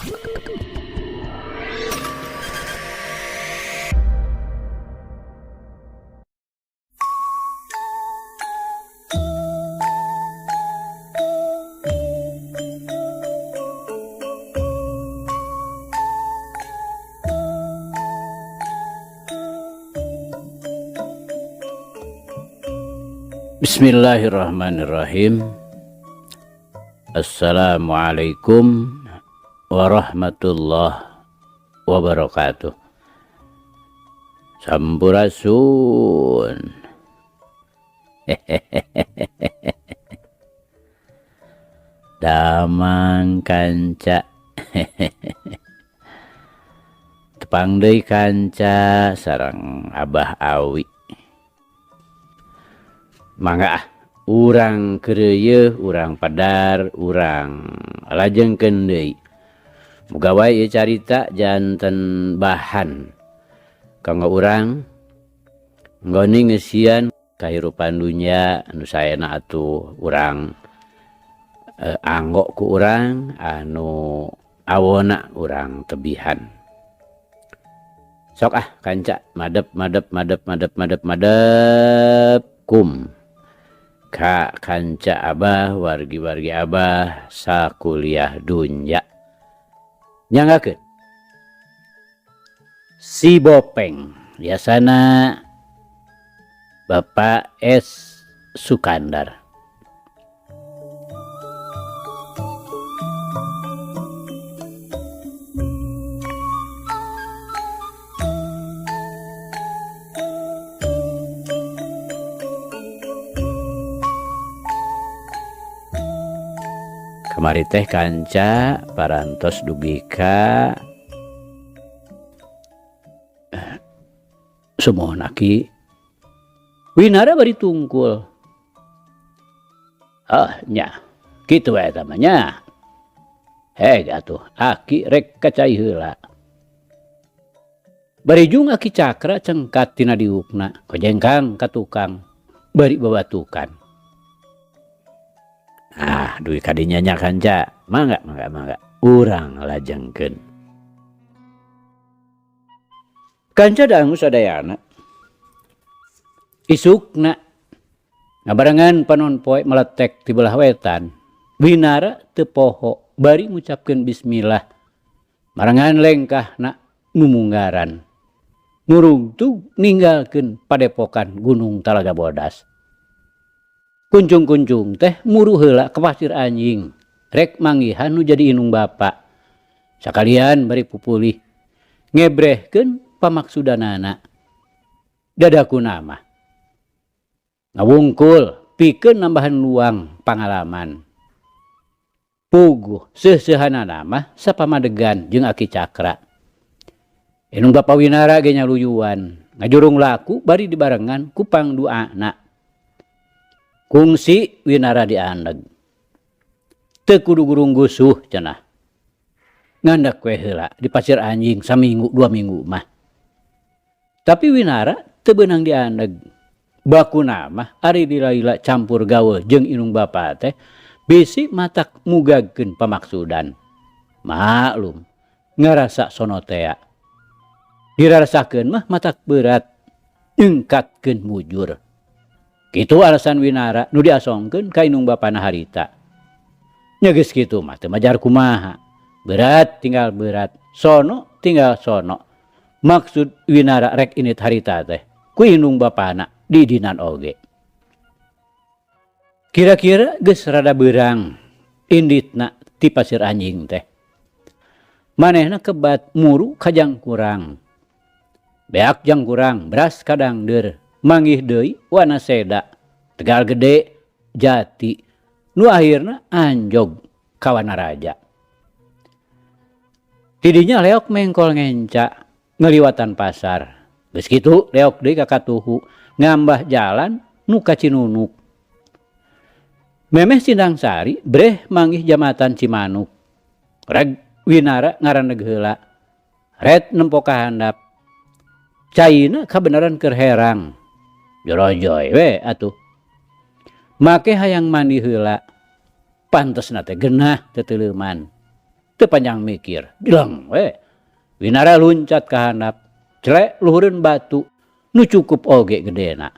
Bismillahirrahmanirrahim. Assalamualaikum warahmatullahi wabarakatuh. Sampurasun. Damang kanca. Tepang deui kanca sareng Abah Awi. Mangga ah, urang keureuyeung, urang padar, urang lajengkeun deui. Muga wae ieu carita janten bahan kanggo urang nggoni ngeusian kahirupan dunya anu saena atuh urang anggo ku urang anu awona urang tebihan. Sok ah kanca madep madep madep madep madep madep kum ka kanca abah wargi-wargi abah sakuliah dunya. Nyanggakeun si Bopeng biasana Bapak S Sukandar. Kamari teh kanca parantos dugi ka sumuhun aki Winara bari tungkul. Ah nya kitu wae eta mah nya. Heg atuh aki rek ka cai heula. Bari jung aki Cakra cengkat tina diukna kojengkang ka tukang bari babatukan. Ah dugi ka dinya nya kanca mangga mangga mangga urang lajengkeun. Kanca dangu sadayana isukna ngabarengan panon poe meletek ti belah wetan. Winara teu poho bari ngucapkeun bismillah marengan lengkahna nu munggaran. Ngurungtug ninggalkeun padepokan Gunung Talaga Bodas. Kuncung-kuncung teh muru heula ka pasir anjing rek manggihan nu jadi indung bapa. Sakalian bari pupulih ngebrehkeun pamaksudanana. Dadakuna mah ngawungkul pikeun nambahan luang pangalaman. Puguh seuh-seuhanana mah sapamadegan jeung Aki Cakra. Indung bapa Winara ge nyaluyuan ngajurung laku bari dibarengan ku pangduana. Kungsi Winara diandeg. Teu kudu gurung gusuh cenah. Ngandak we heula di pasir anjing saminggu dua minggu mah. Tapi Winara teu beunang diandeg. Bakuna mah ari dilaila campur gaul jeung indung bapa teh bisi matak mugagkeun pamaksudan. Maklum ngarasa sono tea. Dirarasakeun mah matak berat nyungkatkeun mujur. Kitu alasan Winara nu diasongkeun ka indung bapana harita. Nya geus kitu mah teu majar kumaha. Berat tinggal berat, sono tinggal sono. Maksud Winara rek indit harita teh ku indung bapana diidinan oge. Kira-kira geus rada beurang inditna ti pasir anjing teh. Manehna kebat muru ka jangkurang. Beak jangkurang beras kadangdeur manggih deui Wanaseda Tegal Gede Jati nu akhirna anjog ka Wanaraja. Tidinya leok mengkol ngenca ngaliwatan pasar. Geus kitu leok deui ka katuhu ngambah jalan nu ka Cinunuk. Memeh Sindang Sari breh manggih jamatan Cimanuk. Reg Winara ngaraneg heula. Ret nempo ka handap. Caina kabeneran keur herang. Jorojoy we atuh. Make hayang mandi heula. Pantesna teh genah teuteuleman. Teu panjang mikir, dileng we. Winara luncat ka handap, celek luhureun batu nu cukup oge gedena.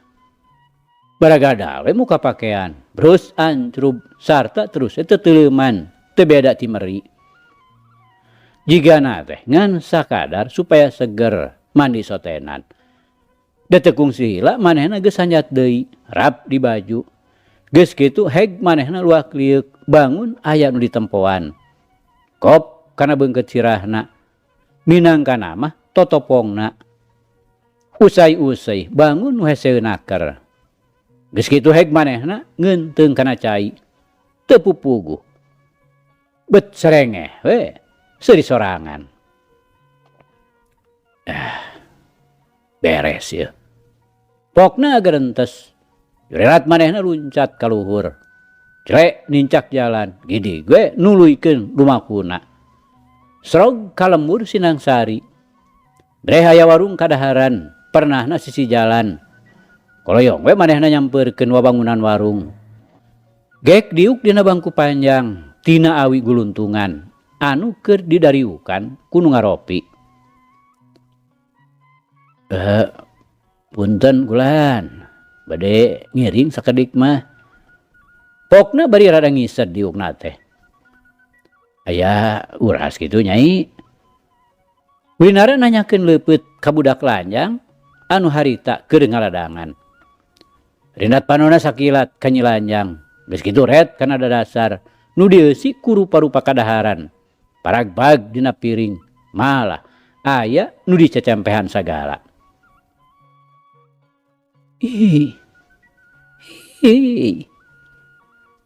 Baragadal we muka pakean, brus ancrub sarta terus we teteleuman, teu beda ti meri. Jigana teh ngan sakadar supaya seger mandi sotenan. Da teu kungsi heula manehna geus hanjat deui, rap di baju. Geus kitu heg manehna luak lieuk, bangun aya nu ditempoan. Kop kana beungkeut sirahna, minangkana mah totopongna. Usai-usai bangun nu hese naker. Geus kitu heg manehna ngeunteung kana cai. Teu pupuguh. Bet serengeh we, seuri sorangan. Ah, beres yeuh. Pokna gerentes. Jurerat manehna luncat ka luhur. Jrek nincak jalan, gidig we nuluykeun lumakuna. Srog ka lembur Sinangsari. Breh aya warung kadaharan, pernahna sisi jalan. Koloyong we manehna nyampeurkeun wabangunan warung. Gek diuk dina bangku panjang, tina awi guluntungan, anu keur didariukan ku nu ngaropi. Eh, punten kulan, bade ngiring sakedik mah. Pokna bari rada ngised diukna teh. Aya uras kitu Nyai. Winara nanyakeun leupeut ka budak lanjang anu harita keur ngaladangan. Rindat panona sakilat ka Nyi Lanjang, geus kitu ret kana dadasar nu dieusi ku rupa-rupa kadaharan. Paragbag dina piring, malah aya nu dicecempehan sagala. Ih. Ih.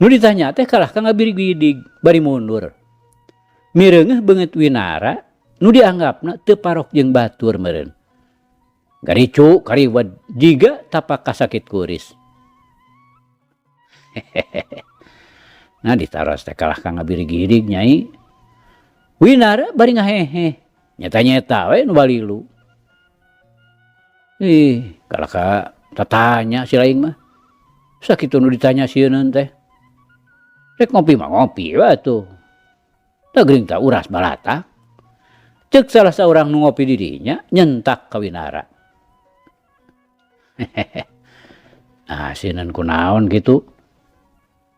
Nu ditanya teh kalah ka ngabirigwidig bari mundur. Mireungeuh beungeut Winara nu dianggapna teu parok jeung batur meureun. Garicu kariwed jiga tapak kasakit kuris. Hehehe. Nah ditaros teh kalah ka ngabirigwidig Nyai. Winara bari ngaheheh. Nyeta-nyeta we nu balilu. Ih, kalah ka tatanya si laing mah. Sakitu nu ditanya sieuneun teh. Rek ngopi mah ngopi we atuh. Tah geuning tah uras balatak. Ceuk salah saurang nu ngopi di dinya nyentak ka Winara. Hehehe. Ah sieuneun kunaon kitu.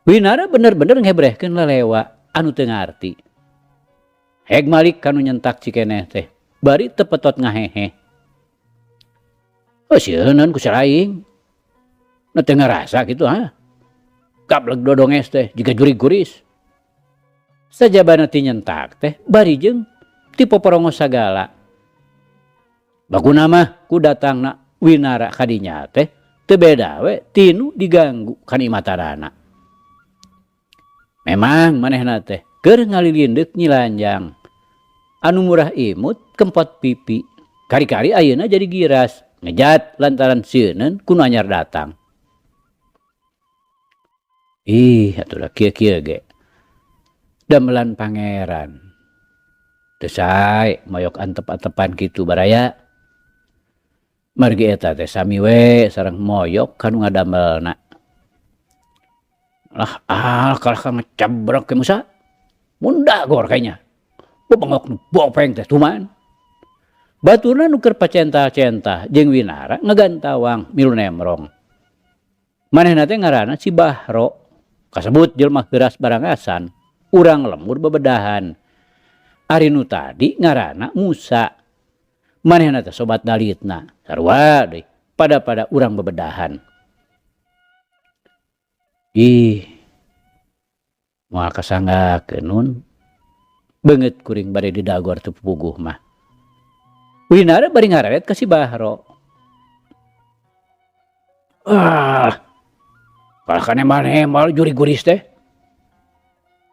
Winara bener-bener ngebrehkeun lelewa anu teu ngarti. Heg malik ka nu nyentak cikeneh teh bari teu petot ngaheheh. Oh sieuneun ku si laing. Nu teu ngarasa kitu ha. Gableg dodonges teh jiga jurig kuris. Sajabana ti nyentak teh bari jeung ti poporongos sagala. Baguna mah ku datangna Winara ka dinya teh teu beda we tinu diganggu kanimatanana. Memang manehna teh keur ngalilindeuk Nyi Lanjang anu murah imut kempot pipi. Kari-kari ayeuna jadi giras ngejat lantaran sieuneun ku nu anyar datang. Ih atuh da kieu-kieu ge. Damelan pangeran. Teu sae moyok antep-antepan kitu baraya. Margi eta teh sami we sareng moyok ka nu ngadamelna. Lah ah kalah ka ngecabrek ke Musa. Mun dagor kayanya. Bebengok nu bopeng teh tuman. Baturna nu keur pacentah-centah jeung Winara ngagantawang milu nemrong. Manehna teh ngaranna si Bahro, kasebut jelma heuras barangasan, urang lembur bebedahan. Ari nu tadi ngaranna Musa. Manehna teh sobat dalitna, sarua deui pada-pada urang bebedahan. Ih, moal kasanggakeun nun. Beungeut kuring bade didagor teu puguh mah. Winara bari ngareret ka si Bahro. Ah, kalah ka nemal-nemal jurig guris teh.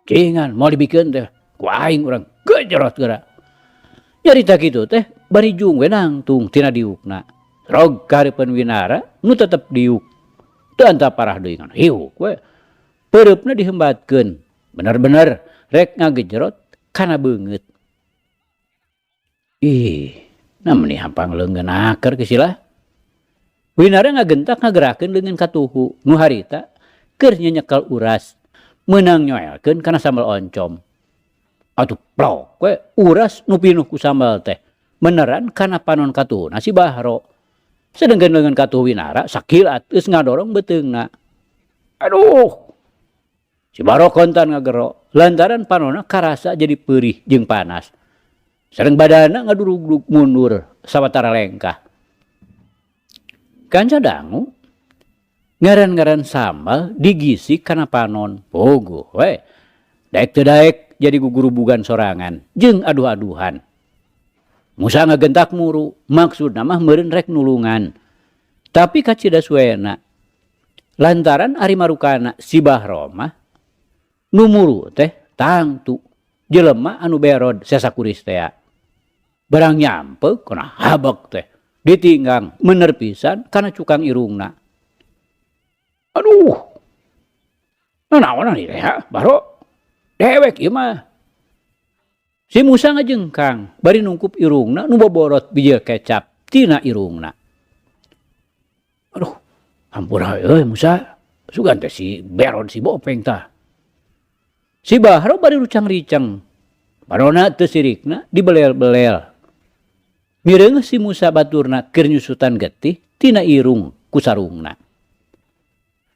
Cingan moal dibikeun teh ku aing urang gejerot geura. Nyarita kitu teh bari jung we nangtung tina diukna. Rog ka hareupeun Winara nu tetep diuk. Teu anta parah deui ngan hiuk we. Peureupna dihembatkeun. Bener-bener rek ngagejerot kana beungeut. Ih, nah meni hampang leungeun aker ke sila. Winara ngagentak ngagerakeun leungeun katuhu nu harita keur nyenyekel uras meunang nyoelkeun kana sambal oncom. Atuh plok we uras nu pinuh ku sambal teh meneran kana panon katuhuna si Bahro. Sedengkeun leungeun katuh Winara sakilat geus ngadorong beuteungna. Aduh! Si Bahro kontan ngagero lantaran panonna karasa jadi peurih jeung panas. Sareng badanna ngadurugdug mundur sawatara lengkah. Kanca dangu ngaran-ngaran sambal digisik kana panon. Puguh we. Daek teu daek jadi gugurubugan sorangan jeung aduh-aduhan. Musa ngagentak muru, maksudna mah meureun rek nulungan. Tapi kacida suena. Lantaran ari marukana si Bahro mah nu muru teh tangtu jelema anu berod sasakuris tea. Barang nyampe kana habek teh ditinggang mener pisan kana cukang irungna. Aduh. Nanaonan ieu teh ha, Bahro? Dewek ieu mah. Si Musa ngajengkang bari nungkup irungna nu boborot bijil kecap tina irungna. Aduh, hampura euy Musa, sugan teh si Berod si Bopeng tah. Si Bahro bari rucang-riceng, parona teu sirikna dibelel-belel. Mireungeuh si Musa baturna keur nyusutan getih tina irung ku sarungna.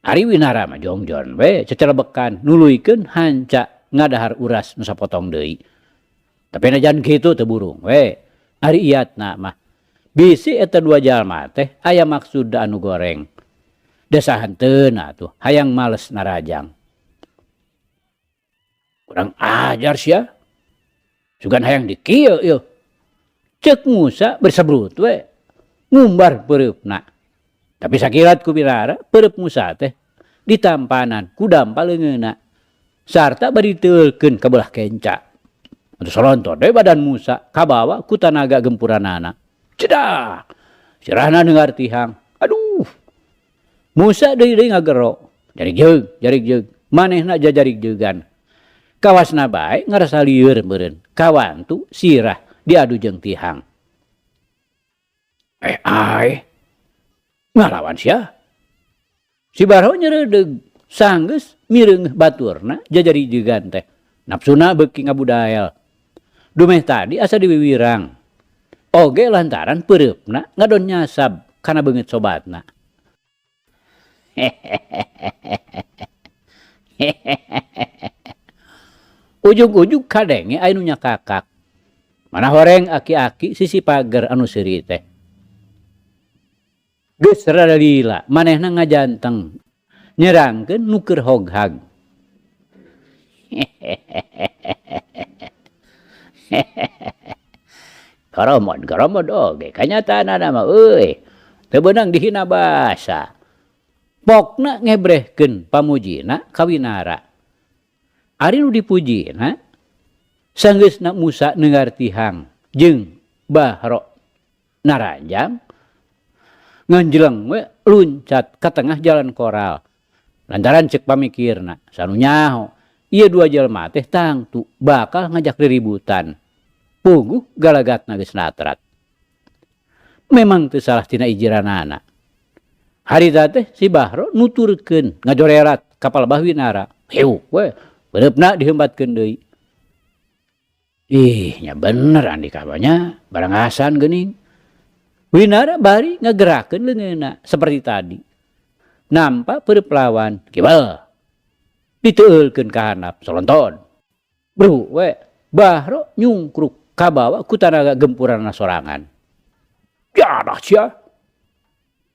Ari Winara mah jongjon we cecelebekan nuluykeun hanca ngadahar uras nu sapotong deui. Tapi najan kitu teu burung we. Ari iatna mah bisi eta dua jalma teh aya maksud anu goreng. Desa henteun atuh hayang males narajang. Kurang ajar sia. Sugan hayang dikieu ieu. Ceuk Musa bersebrut we. Ngumbar peureupna. Tapi sakilat ku Winara peureub Musa teh ditampanan ku dampa leungeunna. Sarta bari diteulkeun ka beulah kenca. Atuh solontot we badan Musa kabawa ku tanaga gempuranana. Cedak! Sirahna neungar tihang. Aduh! Musa deui-deui ngagero. Jarik jeug, jarik jeug. Manehna jajarik jeugan. Kawasna bae ngarasa lieur meureun. Kawantu sirah diadu jeung tihang. Eh ai. Ngalawan sia. Si Barho nyereudeg sanggeus mireungeuh baturna jajari jeugan teh. Nafsuna beuki ngabudael. Dumeh tadi asa diwiwirang. Oge lantaran peureupna ngadon nyasab kana beungeut sobatna. Ujug-ujug kadenge aya nu nyakakak. Mana horeng aki-aki sisi pager anu seuri teh. Geus rada lila manehna ngajanteng nyerangkeun nu keur hoghag. Koromod, koromod oge kanyataanana mah euy. Teu beunang dihina basa. Pokna ngebrehkeun pamujina ka Winara. Ari nu dipujina sanggeusna Musa neungar tihang jeung Bahro naranjang nganjleng we luncat ka tengah jalan koral. Lantaran ceuk pamikirna sanu nyaho ieu dua jelema teh tangtu bakal ngajak riributan. Puguh galagatna geus natrat. Memang teu salah tina ijiranana. Harita teh si Bahro nuturkeun ngajorerat ka palebah Winara. Hiuk we, beureupna dihembatkeun deui. Ih, nya bener Andika mah nya, barang asan geuning. Winara bari ngagerakeun leungeunna seperti tadi. Nampa peureub lawan, kibel. Diteulkeun ka handap, solonton. Bru we, Bahro nyungkruk kabawa ku tanaga gempuranna sorangan. Jadah sia.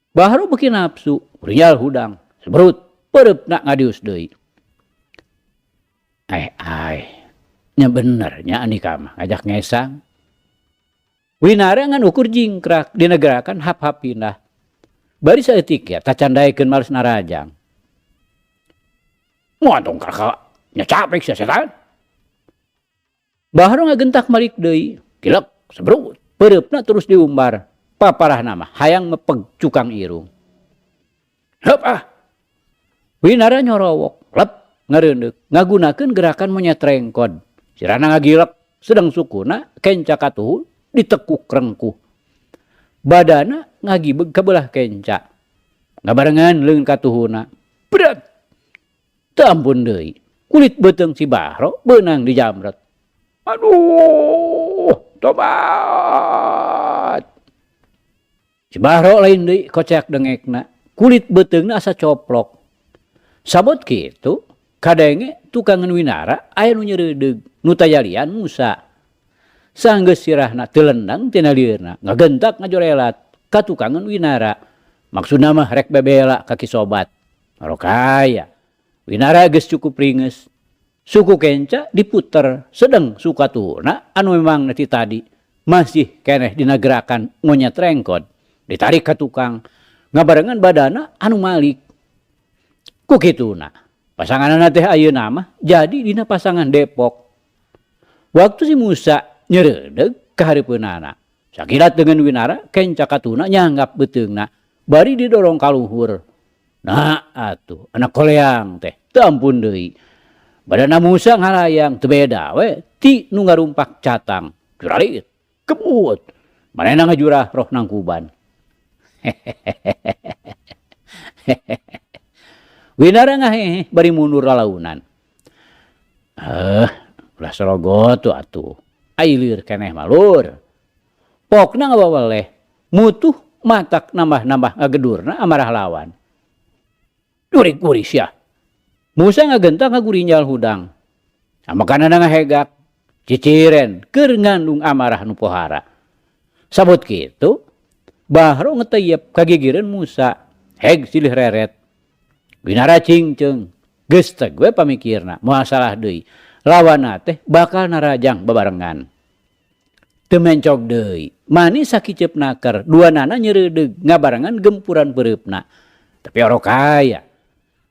Bahro beuki nafsu, urial hudang, seberut, peureupna ngadius deui. Eh ai, nya bener nya Andika mah ngajak ngesang. Winara ngan ukur jingkrak dinegerakan hap-hap pindah. Bari saeutik ge tacan daekeun males narajang. Moal tong kakak nya capek sia setan. Bahro ngagentak malik deui, kilek seberut, peureupna terus diumbar. Paparahna mah hayang mepeg cukang irung. Heup ah. Winara nyorowok, lep ngareundeuk, ngagunakeun gerakan monyet rengkod. Sirahna ngagilek, sedang sukuna kenca katuhu ditekuk rengkuh. Badana ngagibeg ka beulah kenca. Ngabarengan leungeun katuhuna. Berat. Teu ampun deui. Kulit beuteung si Bahro beunang dijamret. Aduh, tobat. Si Bahro lain deui koceak dengekna, kulit beuteungna asa coplok. Sabot kitu, kadenge tukangan Winara aya nu nyereudeg, nu tajalian Musa. Sanggeus sirahna teu lendang tina lieurna, ngagentak ngajorelat ka tukangan Winara. Maksudna mah rek bebela ka Ki Sobat. Rokaya, Winara geus cukup ringeus. Suku kenca diputer, sedeng sukatuhuna anu memang ti tadi masih keneh dina gerakan ngonyet rengkod. Ditarik ka tukang, ngabarengan badana anu malik. Ku kituna, pasanganana teh ayeuna mah jadi dina pasangan Depok. Waktu si Musa nyereudeg ka hareupeunana, sakilat dengan Winara kenca katuna nyanggap beuteungna, bari didorong ka luhur. Nah atuh, anak koleang teh, teu ampun deui. Badana Musa ngalayang teu beda we ti nu ngarumpak catang. Juralit, kebut. Manehna ngajurah roh nangkuban. Winara ngaheheh bari mundur lalaunan. Ulah sorogot tuh atuh. Ai lieur keneh mah lur. Pokna ngawaweleh, mutuh matak nambah-nambah ngagedurna amarah lawan. Jurig-gurih sia. Musa ngagentak ngagurinjal hudang. Amakanana ngahegak, ciciren keur ngandung amarah nu pohara. Sabut kitu, Bahro ngeteyep kagigireun Musa, heg silih reret. Winara cingceung, geus teg we pamikirna, moal salah deui. Lawanna teh bakal narajang babarengan. Teu mencog deui, mani sakiceup naker, duanana nyereudeg ngabarengan gempuran peureupna. Tapi orok aya.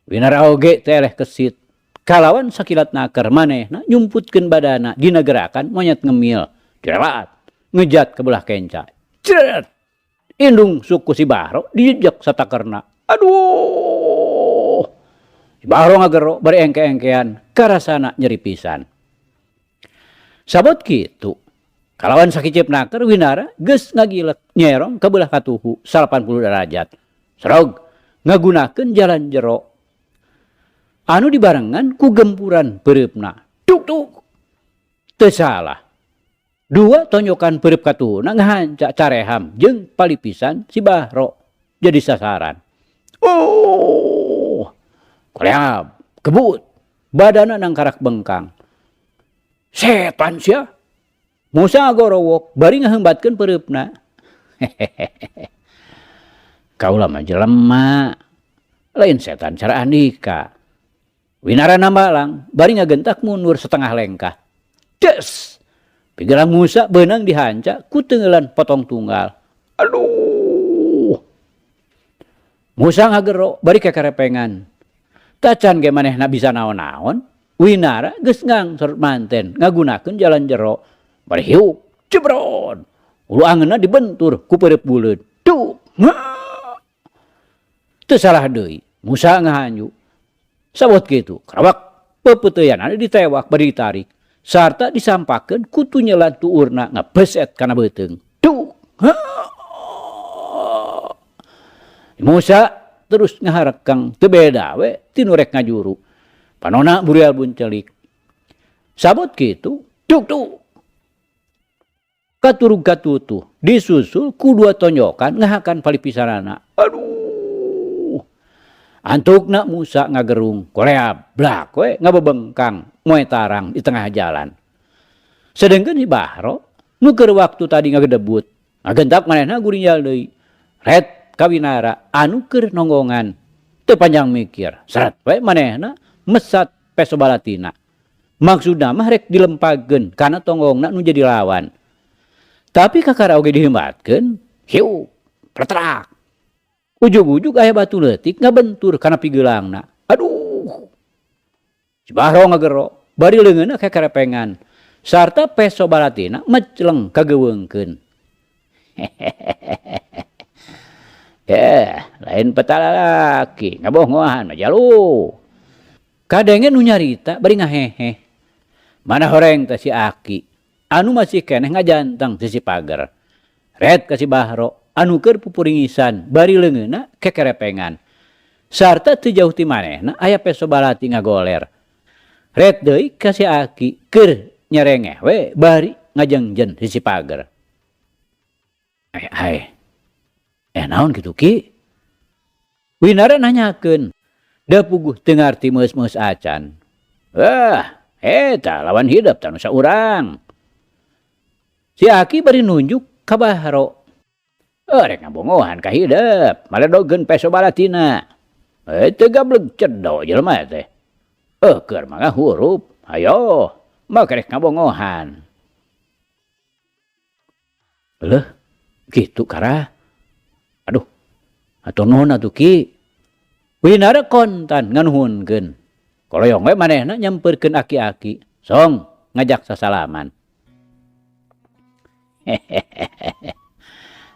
Winara oge teh eleh kesit. Kalawan sakilat naker manehna nyumputkeun badana dina gerakan monyet ngemil. Jeralat, ngejat ke belah kenca. Jeret. Indung suku si Bahro dijejek satakerna. Aduh. Si Bahro ngagero bari engke-engkean karasana nyeri pisan. Sabot kitu. Kalawan sakiceup naker Winara geus ngagilek nyerong ke belah katuhu 80 derajat. Serog ngagunakeun jalan jero. Anu dibarengan ku gempuran peureupna. Tuk tuk. Teu salah. Dua tonyokan peureub katuhuna ngahanca careham jeung palipisan si Bahro jadi sasaran. Oh, koleab, kebut, badana nangkarak bengkang. Setan sia. Musa ngagorowok bari ngaheumbatkeun peureupna. Kaula mah jelema, lain setan cara andika. Winara nambalang bari ngagentak mundur setengah lengkah. Des. Pigelang Musa beunang dihanca ku teunggeulan potong tunggal. Aduh. Musa ngagero bari kekerepengan. Tacan ge manehna bisa naon-naon, Winara geus ngangsor manten ngagunakeun jalan jero. Bari hiuk, jebron. Ulu angeunna dibentur ku peureub buleud. Duh. Teu salah deui, Musa ngahanju. Sabot kitu, karawak pepeuteuyanana ditewak bari ditarik. Sarta disampakeun ku tunyelan tuurna ngabeset kana beuteung. Duh. Musa terus ngaharekang teu beda we ti nu rek ngajuru. Panona burial buncelik. Sabot kitu, duk duk. Katurug katutuh disusul ku dua tonjokan ngahakan palipisanana. Aduh. Antukna Musa ngagerung, koleab blak we ngabebengkang moe tarang di tengah jalan. Sedengkeun si Bahro nu keur waktu tadi ngagedebut, ngagentak manehna gurinjal deui. Ret kawinara anu keur nonggongan. Teu panjang mikir, seret we manehna mesat peso balatina. Maksudna mah rek dilempagkeun kana tonggongna nu jadi lawan. Tapi kakara oge dihembatkeun, hiu, pletrak. Ujug-ujug aya batu leutik ngabentur kana pigeulangna. Aduh. Si Bahro ngagero, bari leungeunna kekerepengan. Sarta peso balatina mecleng kageweungkeun. Lain petalalaki, ngabohongan mah jalu. Kadenge nu nyarita bari ngaheheh. Mana horeng teh si Aki, anu masih keneh ngajantang sisi pager. Ret ka si Bahro, anu keur pupuringisan bari leungeunna kekerepengan. Sarta teu jauh ti manehna aya peso balati ngagoler. Ret deui ka si Aki keur nyerengeh we bari ngajengjen sisi pager. Eh ai. Eh naon kitu Ki? Winara nanyakeun. Da puguh teu ngarti meus-meus acan. Wah, eta lawan hidep tah nu saurang. Si Aki bari nunjuk ka Bahro. Eh, rek ngabongohan ka hidep, maledogeun peso balatina. Eh, teu gableg cedo jelema teh. Eh, keur mah ngahurup. Hayo, mah rek ngabongohan. Leuh, kitu karah. Aduh, hatur nuhun atuh Ki. Winara kontan nganuhunkeun. Koloyong we manehna nyampeurkeun aki-aki. Song ngajak sasalaman.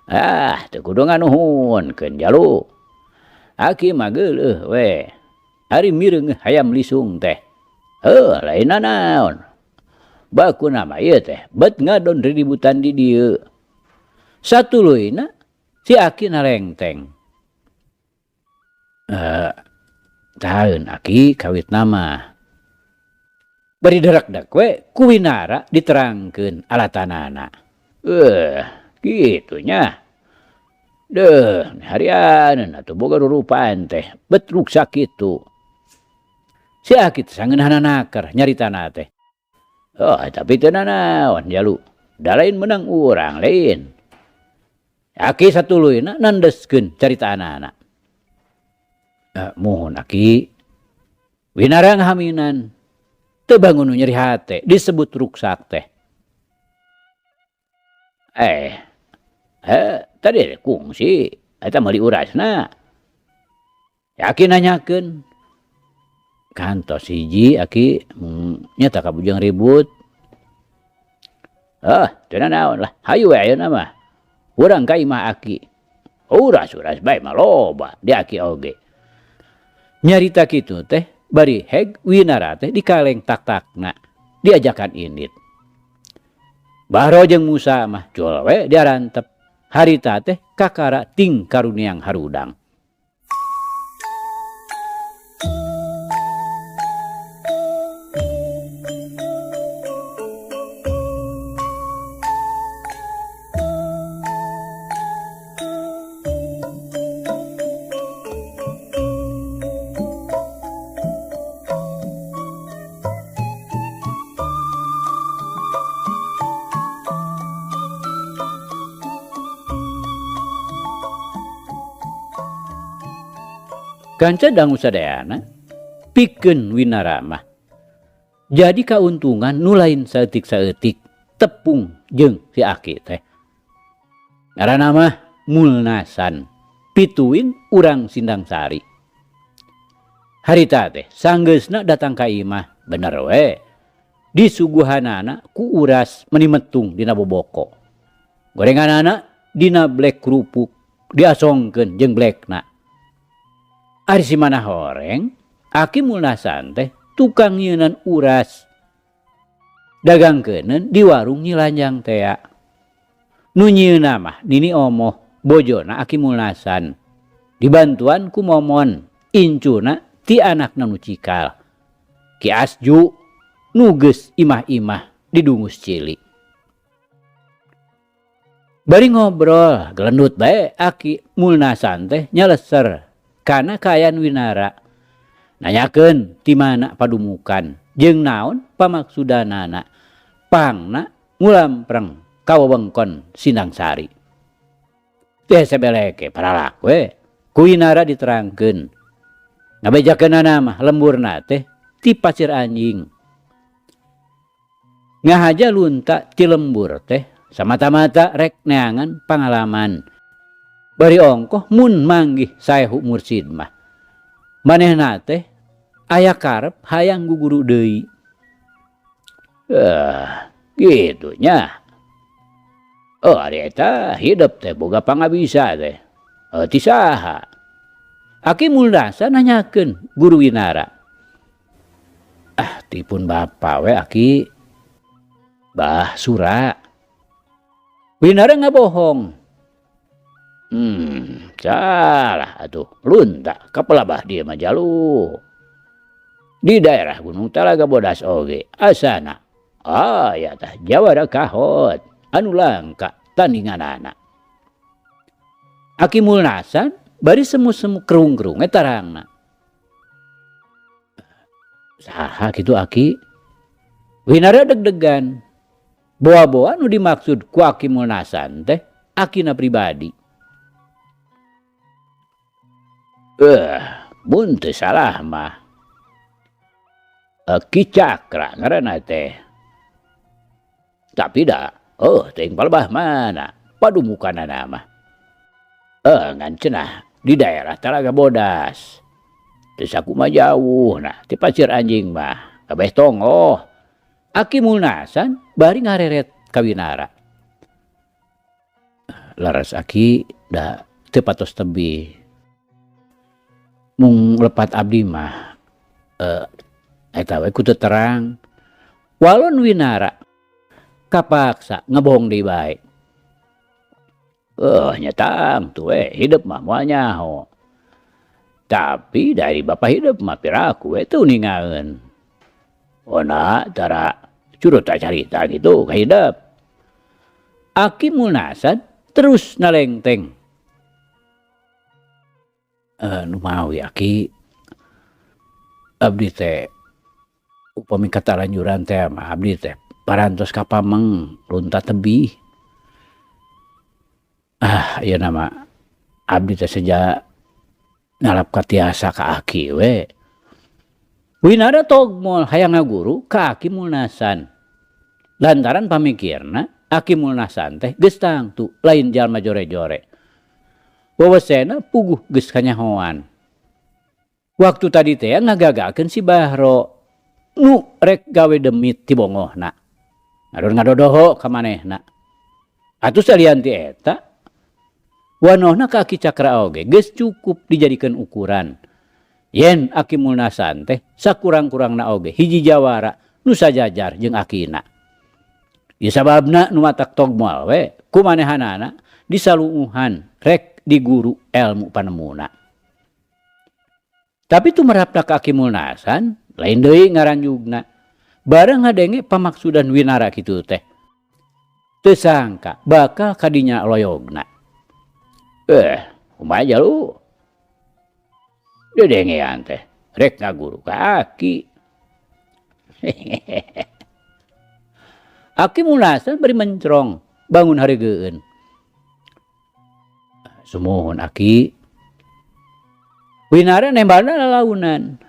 Ah, teu kudu nganuhunkeun jalu. Aki mah geuleuh we. Ari mireung hayam lisung teh. Heuh, lain nanaon. Bakuna mah ieu teh bet ngadon riributan di dieu. Satuluyna si Aki nalengteng. Taeun Aki kawitna mah. Bari derekdek we ku Winara diterangkeun alatanana. Kitu nya. Deuh, harianeun atuh boga rurupaan teh, bet ruksak kitu. Si Aki teh sangeunahna naker nyaritana teh. Oh, tapi teu nanaon jalu. Da lain meunang urang lain. Aki satuluyna nandeskeun caritaanana. Muhun Aki. Winara ngahaminan. Teu bangun nu nyeri hate disebut ruksak teh. Tadi kungsi eta meuli urasna. Aki nanyakeun. Kantos hiji Aki nya tah kabujeng ribut. Ah, teu nanaon lah. Hayu we ayeuna mah. Urang ka imah Aki. Uras-uras bae mah loba di Aki oge. Nyarita kitu teh bari heg Winara teh dikaleng tak-takna diajakan indit. Bahro jeung Musa mah cul we diarantep. Harita teh kakara ting karuniang harudang. Kanca dangu sadayana pikeun Winara mah. Jadi kauntungan nu lain saeutik-saeutik tepung jeung si Aki teh. Ngaranna mah Mulnasan, pituin urang Sindangsari. Harita teh sanggeusna datang ka imah, bener we. Disuguhanana ku uras meni metung dina boboko. Gorenganana dina blek kerupuk diasongkeun jeung blekna. Ari si mana horeng, Aki Mulnasan teh tukang nyieunnan uras. Dagangkeuneun di warung Nyi Lanjang tea. Nu nyieunna mah Nini Omoh, bojona Aki Mulnasan. Dibantuan ku Momon, incuna ti anakna nu cikal. Ki Asju nu geus imah-imah didungus cili. Bari ngobrol gelendut bae Aki Mulnasan teh nyaleser kana kaayaan Winara. Nanyakeun ti mana padumukan jeung naon pamaksudanana. Pangna ngulampreng ka wewengkon Sindangsari. Teh sebeleke paralak we ku Winara diterangkeun. Ngabejakeunana mah lemburna teh ti pasir anjing. Ngahaja lunta ti lembur teh samata-mata rek neangan pangalaman. Bari ongkoh mun manggih saehu mursid mah. Manehna teh aya karep hayang guguru deui. Gitu nya. Oh, ari eta hidep teh boga pangabisa teh. Ti saha? Aki Mulnasa nanyakeun guru Winara. Ah, tipun bapa we Aki. Bah Sura. Winara ngabohong. Salah atuh. Lunta kapelabah dia mah jalu. Di daerah Gunung Talaga Bodas oge asana Aya tah jawara kahot anu langka tandinganana. Aki Mulnasan bari semu-semu kerung-kerung eta tarangna. Saha kitu Aki? Winara deg-degan. Boa-boa nu dimaksud ku Aki Mulnasan teh akina pribadi. Mun teu salah mah Ki Cakra ngaranna teh. Tapi da teuing palebah mana padumukanana mah. Ngan cenah di daerah Talaga Bodas. Teu sakumaha jauh nah ti Pasir Anjing mah kabeh tongoh. Aki Mulnasan bari ngareret ka Winara. Laras Aki da teu patos tebih. Mung lepat abdi mah eta we ku teu terang. Walon Winara kapaksa ngebohong deui bae. Nya tangtu we hidup mah moal nyaho. Tapi dari bapa hidup mah piraku we teu uningaeun. Ona tara curut carita gitu ka hidup. Aki Mulnasan terus nalengteng. Numawi Aki abdi teh upami katalanjuran teh mah abdi teh parantos ka pameng lunta tebih. Ayeuna mah abdi teh seja ngalap katiasa ka Aki we. Winara togmol hayang ngaguru ka Aki Mulnasan. Lantaran pamikirna Aki Mulnasan teh geus tangtu lain jalma jore-jore. Wewesena puguh geus kanyahoan. Waktu tadi teh ngagagakeun si Bahro nu rek gawe demit ti bongohna. Ngadon ngadodoho ka manehna. Atuh salian ti eta wanohna ka Aki Cakra oge geus cukup dijadikeun ukuran. Yen Aki Mulnasan teh sakurang-kurangna oge hiji jawara nu sajajar jeung akina. Ieu sababna nu matak togmol we ku manehanana disaluuhan rek diguru elmu panemuna. Tapi tumerapna ka Aki Mulnasan lain deui ngaranjugna. Bareng ngadenge pamaksudan Winara kitu teh. Teu sangka bakal kadinya loyogna. Kumaha jalu? Dedengean teh rek ngaguru ka Aki. Aki Mulnasan bari mencrong bangun hareugeueun. Sumuhun Aki. Winara nembalna lalaunan.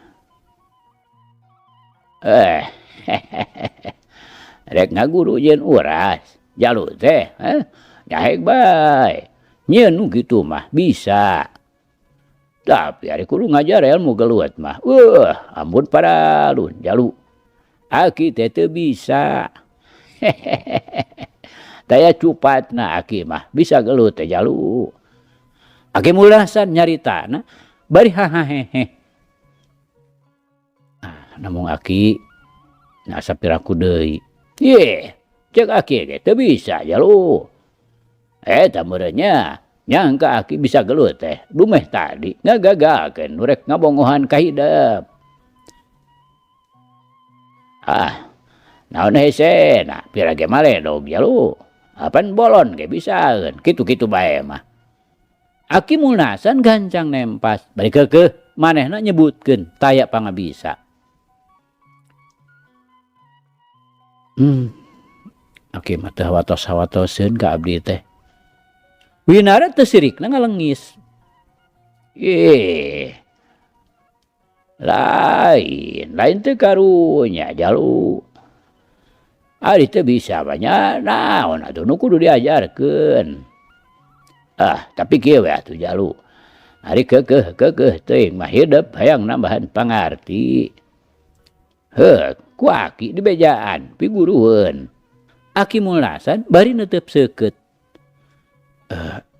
Rek ngaguru jeung uras jalu teh, nyaheg bae. Nyeun nu kitu mah bisa. Tapi ari kudu ngajar ilmu gelut mah. Ampun paralun jalu. Aki teh teu bisa. Daya cupatna Aki mah bisa gelut teh jalu. Aki Mulnasan nyaritana bari hahahehe. Namun Aki asa piraku deui. Yeh, cek Aki ge teu bisa jalu. Eta meureun nya nyangka Aki bisa gelut teh dumeh tadi ngagagalkeun nu rek ngabongohan ka hidep. Naon hesena pira ge maledog jalu. Apan bolon ge bisaeun kitu-kitu bae mah. Aki Mulnasan gancang nempas bari keukeuh manehna nyebutkeun taya pangabisa. Aki mah teu hawatos-hawatoseun ka abdi teh. Winara teu sirikna ngalengis. Ih. Lain, lain teu karunya jalu. Ari teu bisa mah nya naon atuh nu kudu diajarkeun. Tapi kieu we atuh jalu. Ari keukeuh keukeuh teuing mah hidep hayang nambahan pangarti. Heuh, ku Aki dibejaan pigurueun. Aki Mulnasan bari neuteup seukeut.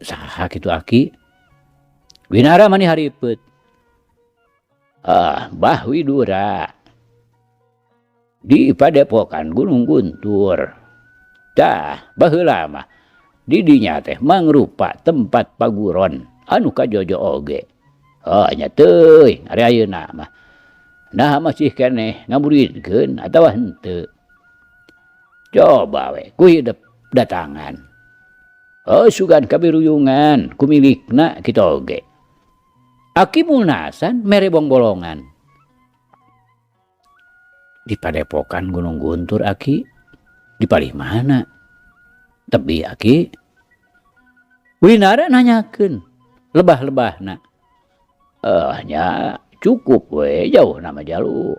Saha kitu Aki? Winara mani haripeut. Bah Widura. Di padepokan Gunung Guntur. Tah, baheula mah di dinya teh mangrupa tempat paguron anu kajojo oge. Nya teuing ari ayeuna mah. Nah masih keneh ngamuridkeun atawa henteu. Coba we ku hidep datangan. Oh sugan kabiruyungan ku milikna kitu oge. Aki Mulnasan mere bongbolongan. Di padepokan Gunung Guntur aki di palih mana? Tebi aki. Winara nanyakeun lebah-lebahna. Eh nya cukup we jauh nama jalu.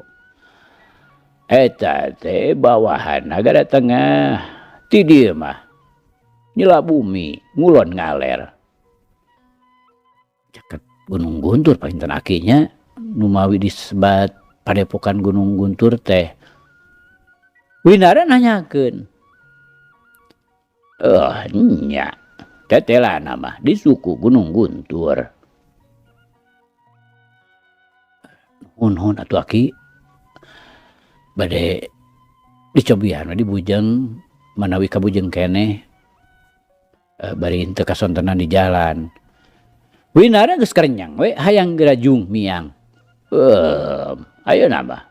Eta teh bawahan Nagara Tengah ti dieu mah nyela bumi ngulon ngaler. Caket Gunung Guntur panginten akinya numawi disebat padepokan Gunung Guntur teh. Winara nanyakeun. Eh nya tetelana mah di suku Gunung Guntur. Nuhun atuh aki bade dicobian we di bujeng manawi ka bujeng keneh bari henteu kasontenan di jalan. Winara geus karenyang we hayang geura jung miang. Ayeuna mah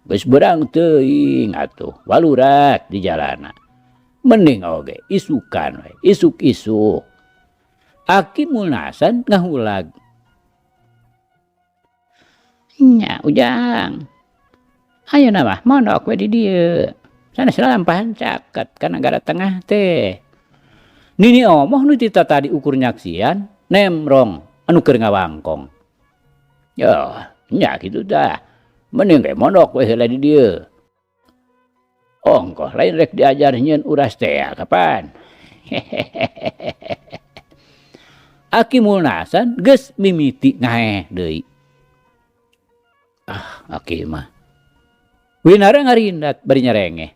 geus beurang teuing atuh walurat di jalana. Mending oge isukan we, isuk-isuk. Aki Mulnasan ngahulag. Nya Ujang. Ayeuna mah mondok we di dieu. Sanes lalampahan caket ka Nagara Tengah teh. Nini omoh nu ti tatadi ukur nyaksian nemrong anu keur ngawangkong. Yoh, nya kitu tah. Mending ge mondok we heula di dieu. Ongkoh lain rek diajar nyieun uras teh kapan. Aki Mulnasan geus mimiti ngaeh deui. Ah, aki mah. Winara ngarindat bari nyerengeh.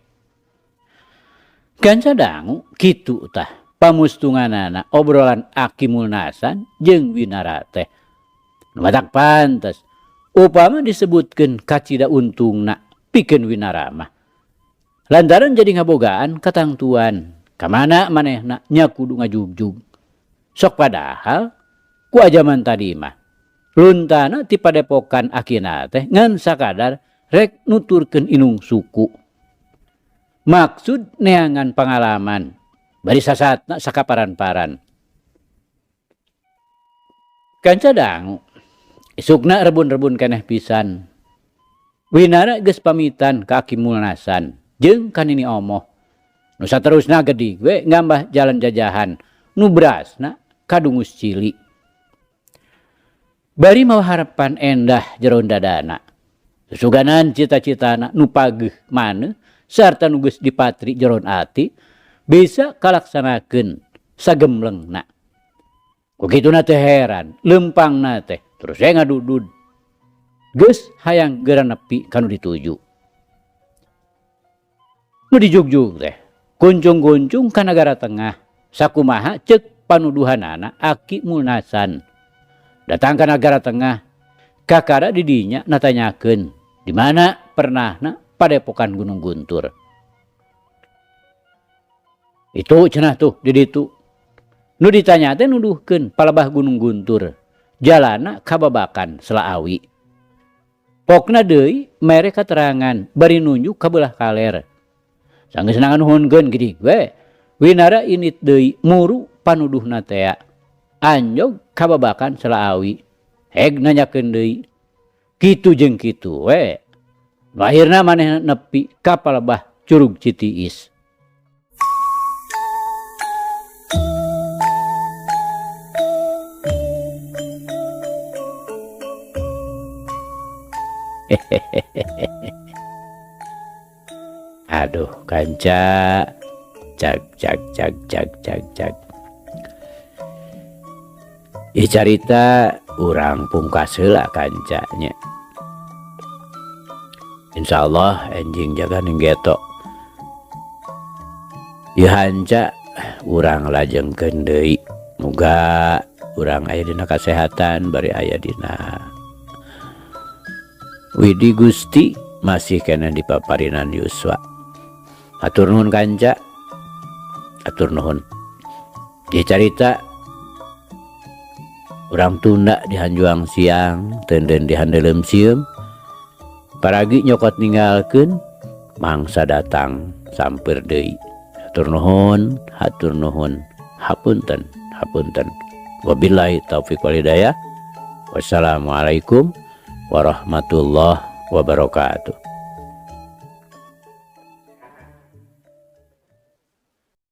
Kanca dangu kitu tah pamustunganana obrolan Aki Mulnasan jeung Winara teh. Nu matak pantes upama disebutkeun kacida untungna pikeun Winara mah. Lantaran jadi ngabogaan katangtuan kamana manehna nya kudu ngajugjug. Sok padahal ku ajaman tadi mah luntana ti padepokan akina teh ngan sakadar rek nuturkeun inung suku. Maksud neangan pangalaman bari sasatna sakaparan-paran. Kanca dangu isukna rebun-rebun keneh pisan. Winara geus pamitan ka Aki Mulnasan jeung ka Nini Omoh. Nu saterusna gedig we ngambah jalan jajahan nu berasna kadungus cili. Bari mawa harapan endah jeron dadana. Susuganan cita-citana nu pageuh maneuh sarta nu geus dipatri jeron ati bisa kalaksanakeun sagemlengna. Ku kituna teh heran, leumpangna teh terus we ngadudud. Geus hayang geura nepi ka nu dituju. Nu dijugjug teh kuncung-kuncung ka Nagara Tengah sakumaha ceuk panuduhanana Aki Mulnasan. Datang ka Nagara Tengah kakara di dinya natanyakeun di mana pernahna padepokan Gunung Guntur. Itu cenah tuh di ditu. Nu ditanya teh nuduhkeun palebah Gunung Guntur. Jalana kababakan Selaawi. Pokna deui mere katerangan bari nunjuk ka beulah kaler. Sanggeus nganuhunkeun geuning we. Winara init deui muru panuduhna tea. Anjog kababakan Selaawi. Heg nanyakeun deui. Kitu jeung kitu we. Nu akhirna manehna nepi ka palebah Curug Citiis. Aduh kanca, cag cag cag cag cag cag. Ih carita urang pungkas heula kancanya. Insyaallah enjing jaga ning geto. Ieu hanca urang lajengkeun deui. Muga urang aya dina kasehatan bari aya dina Widi Gusti masih keneh di paparinan Yuswa. Hatur nuhun kanca. Hatur nuhun. Ieu carita urang tunda di hanjuang siang, teunden di handeuleum sieum. Paragi nyokot ninggalkeun mangsa datang. Sampeur deui. Hatur nuhun, hatur nuhun, hapunten, hapunten. Wabillahi taufiq wal hidayah. Wassalamualaikum warahmatullahi wabarakatuh.